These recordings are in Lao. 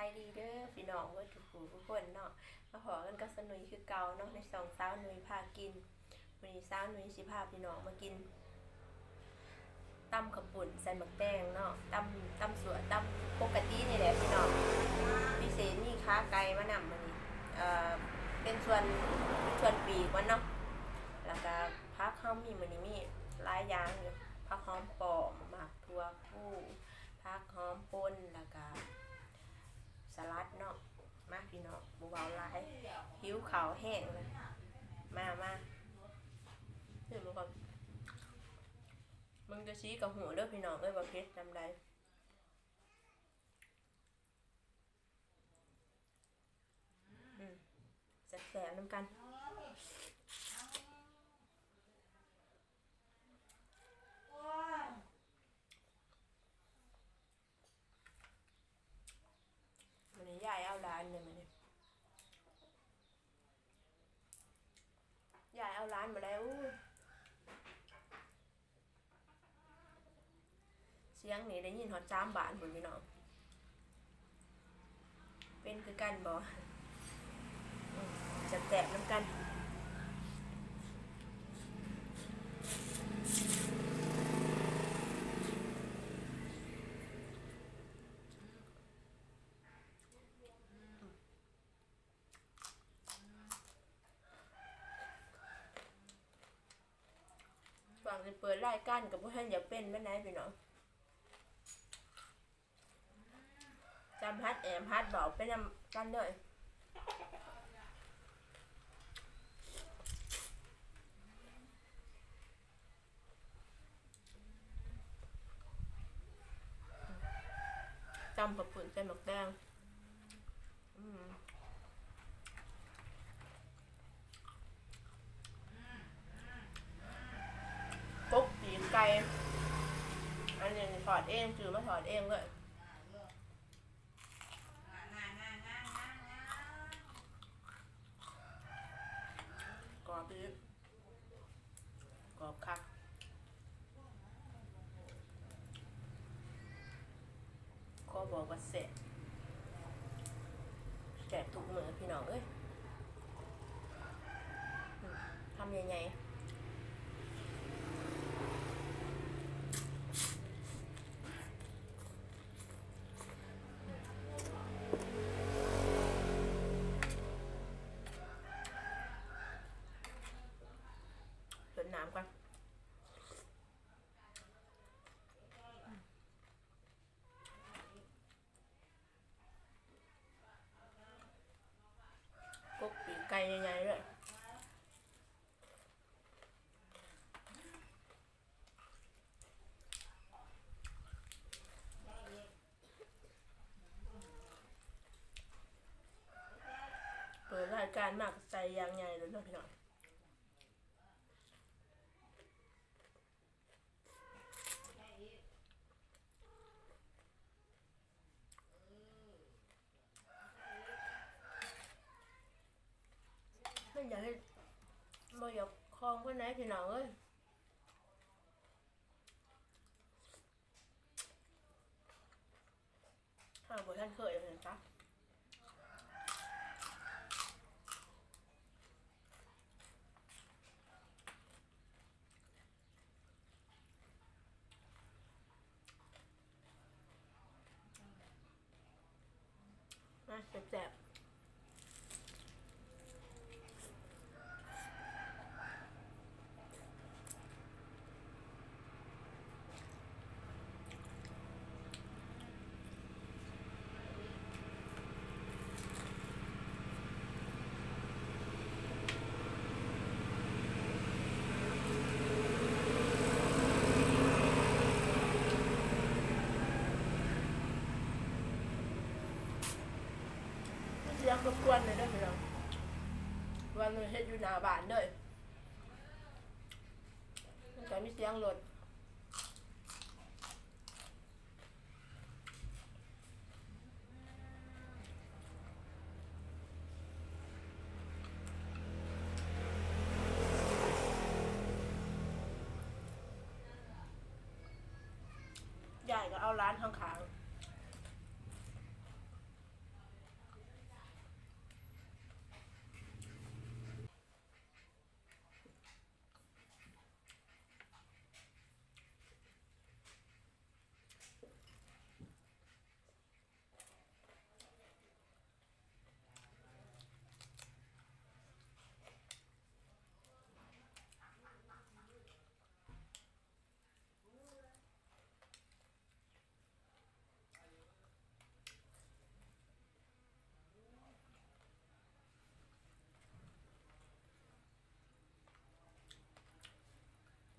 ສະບາຍດີເດີພີ່ນ້ອງເບິດທຸກຜູ້ທຸກຄົນເນາະ, ມາພໍ້ກັນກັບສາວນຸ້ຍຄືເກົ່າເນາະ ໃນຊ່ອງສາວນຸ້ຍພາກິນ. ມື້ນີ້ສາວນຸ້ຍຊິພາພີ່ນ້ອງມາກິນຕຳເຂົ້າປຸ້ນໃສ່ໝາກແຕງເນາະ, ຕຳ ຕຳຊົ່ວ ຕຳປົກກະຕິນີ້ແຫຼະພີ່ນ້ອງ. ພິເສດມີຂາໄກ່ມານຳມື້ນີ້ ເອີ ເປັນສ່ວນ ເປັນສ່ວນປີກມັນເນາະ. ແລ້ວກະຜັກເຮົາມີ ມື້ນີ້ມີຫຼາຍຢ່າງຢູ່, ຜັກຫອມປ້ອມ, ໝາກຖົ່ວພູ, ຜັກຫອມປົ່ນ ແລ້ວກະສະຫຼັດເນາະ. ມາພີ່ນ້ອງ ບໍ່ເວົ້າຫຼາຍ ຫິວເຂົ້າແຮງເລີຍ. ມາ ມາ ຊິມເບິ່ງກ່ອນ, ເບິ່ງແຕ່ສີກໍຮູ້ເດີພີ່ນ້ອງເອີຍ ວ່າເຜັດສ່ຳໃດ. ອືມ ແຊບໆນຳກັນ. ມື້ນີ້ຍາຍເອົາຫຼານເດ້ມື້ນີ້, ຍາຍເອົາຫຼານມາແລ້ວ. ສຽງນີ້ໄດ້ຍິນຮອດສາມບ້ານພຸ້ນພີ່ນ້ອງ, ເປັນຄືກັນບໍ່? ອືມ ແຊບໆນຳກັນ. ຊ່ວງຊິເປີດລາຍການກໍບໍ່ທັນຢາກເປັນປານໃດພີ່ນ້ອງ, ຈຳຫັດແອບຫັດເວົ້າໄປນຳກັນເລີຍ. ຕຳເຂົ້າປຸ້ນໃສ່ໝາກແຕງ. ອືມ ກົກປີກໄກ່ ອັນນີ້ທອດເອງ, ຊື້ມາທອດເອງເລີຍ. ກອບອີ່ຫຼີ ກອບຄັກ. ຂໍບອກວ່າແຊບ, ແຊບທຸກມື້ພີ່ນ້ອງເອີຍ. ອືມ ຄຳໃຫຍ່ໆ. ເປີດນ້ຳກ່ອນ. ກົກປີກໄກ່ໃຫຍ່ໆເລີຍ. ເປີດລາຍການມາກໍໃສ່ຢ່າງໃຫຍ່ເລີຍເນາະພີ່ນ້ອງ. ມັນຢາກເຮັດ ບໍ່ຢາກຄອງປານໃດພີ່ນ້ອງເອີຍ, ເຮົາບໍ່ທັນເຄີຍເລີຍຈ້າ. ມາແຊບໆ. ສຽງລົບກວນແດ່ເດີພີ່ນ້ອງ, ວ່າມັນເຮັດຢູ່ໜ້າບ້ານເດີ, ມັນກໍມີສຽງລົດ. ຍາຍກໍເອົາຫຼານຂ້າງໆ.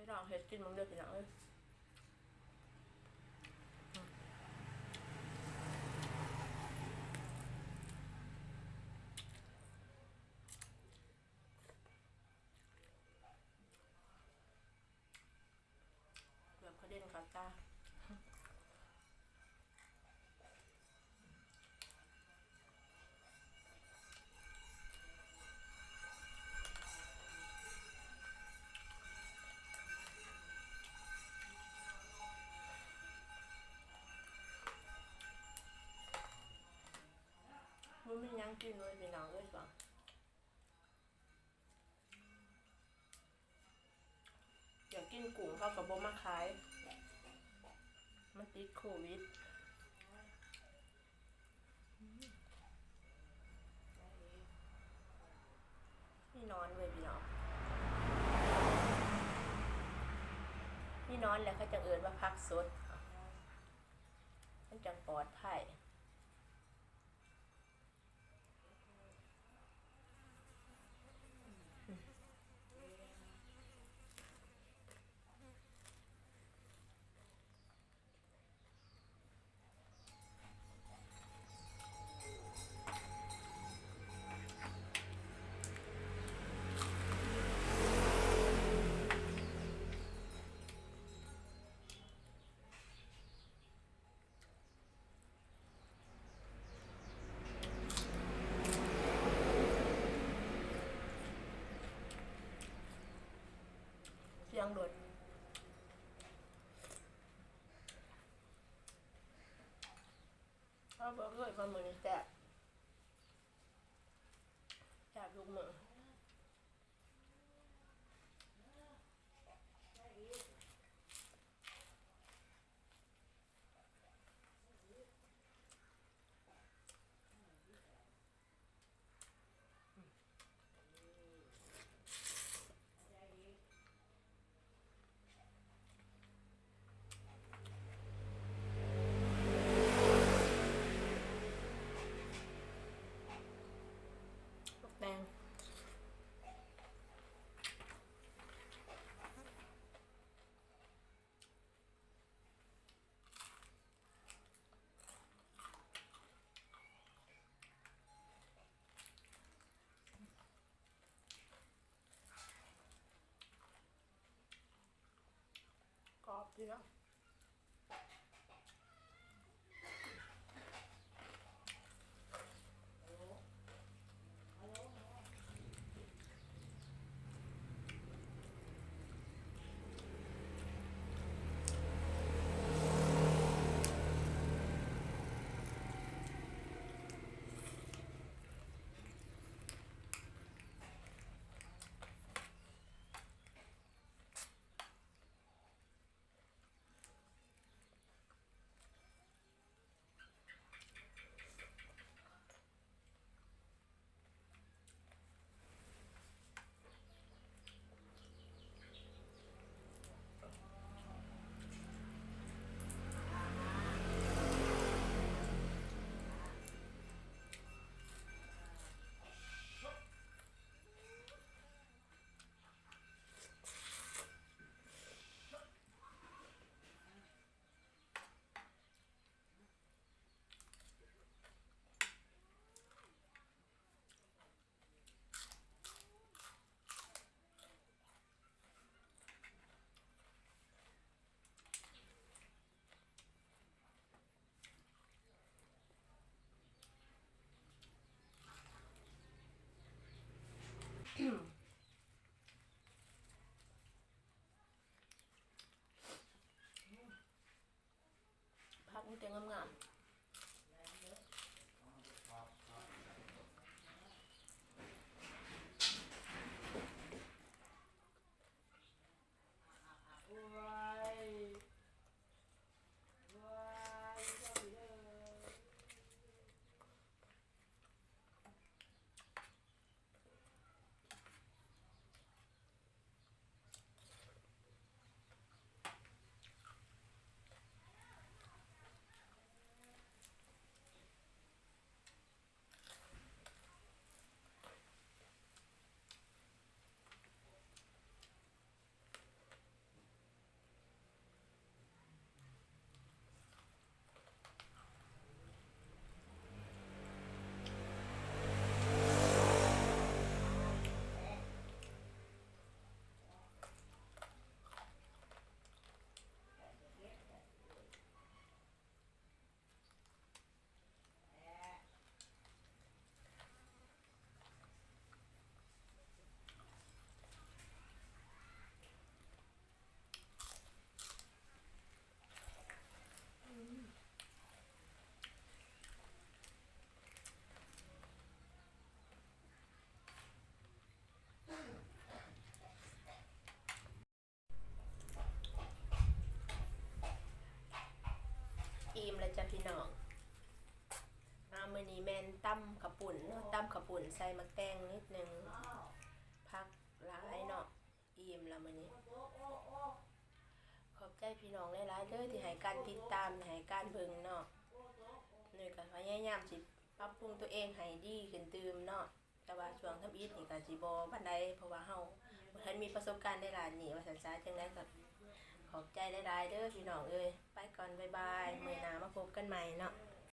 ລອງເຮັດກິນເບິ່ງເດີພີ່ນ້ອງເອີຍ. ເກືອບກະເດັນເຂົ້າຕາ. ບໍ່ມີຫຍັງກິນເລີຍພີ່ນ້ອງເອີຍ. ຢາກກິນກຸ້ງເຂົາກໍບໍ່ມາຂາຍ ມັນຕິດໂຄວິດ. ມີໜອນເວີຍພີ່ນ້ອງ ມີໜອນແລ້ວເຂົາຈັ່ງເອີ້ນວ່າຜັກສົດ ມັນຈັ່ງປອດໄພ. ສຽງລົດ ເອົາເບິ່ງເລີຍວ່າມື້ນີ້ແຊບ ແຊບທຸກມື້. ໝາກແຕງ ກອບດີເນາະ. ອ ແມ່ນຕຳເຂົ້າປຸ້ນເນາະ ຕຳເຂົ້າປຸ້ນໃສ່ໝາກແຕງນິດໜຶ່ງ ຜັກຫຼາຍເນາະ ອີ່ມລະມື້ນີ້. ຂອບໃຈພີ່ນ້ອງຫຼາຍໆເດີ ທີ່ໃຫ້ການຕິດຕາມ ໃຫ້ການເບິ່ງເນາະ. ໜ້ອຍກໍພະຍາຍາມຊິປັບປຸງຕົວເອງໃຫ້ດີຂຶ້ນຕື່ມເນາະ, ແຕ່ວ່າຊ່ວງທຳອິດນີ້ກໍຊິບໍ່ປານໃດ ເພາະວ່າເຮົາບໍ່ທັນມີປະສົບການໃນດ້ານນີ້ ວ່າຊັ້ນຊະ. ຈັ່ງໃດກໍຂອບໃຈຫຼາຍໆເດີພີ່ນ້ອງເອີຍ. ໄປກ່ອນ ບາຍບາຍ ມື້ໜ້າມາພົບກັນໃໝ່ເນາະ.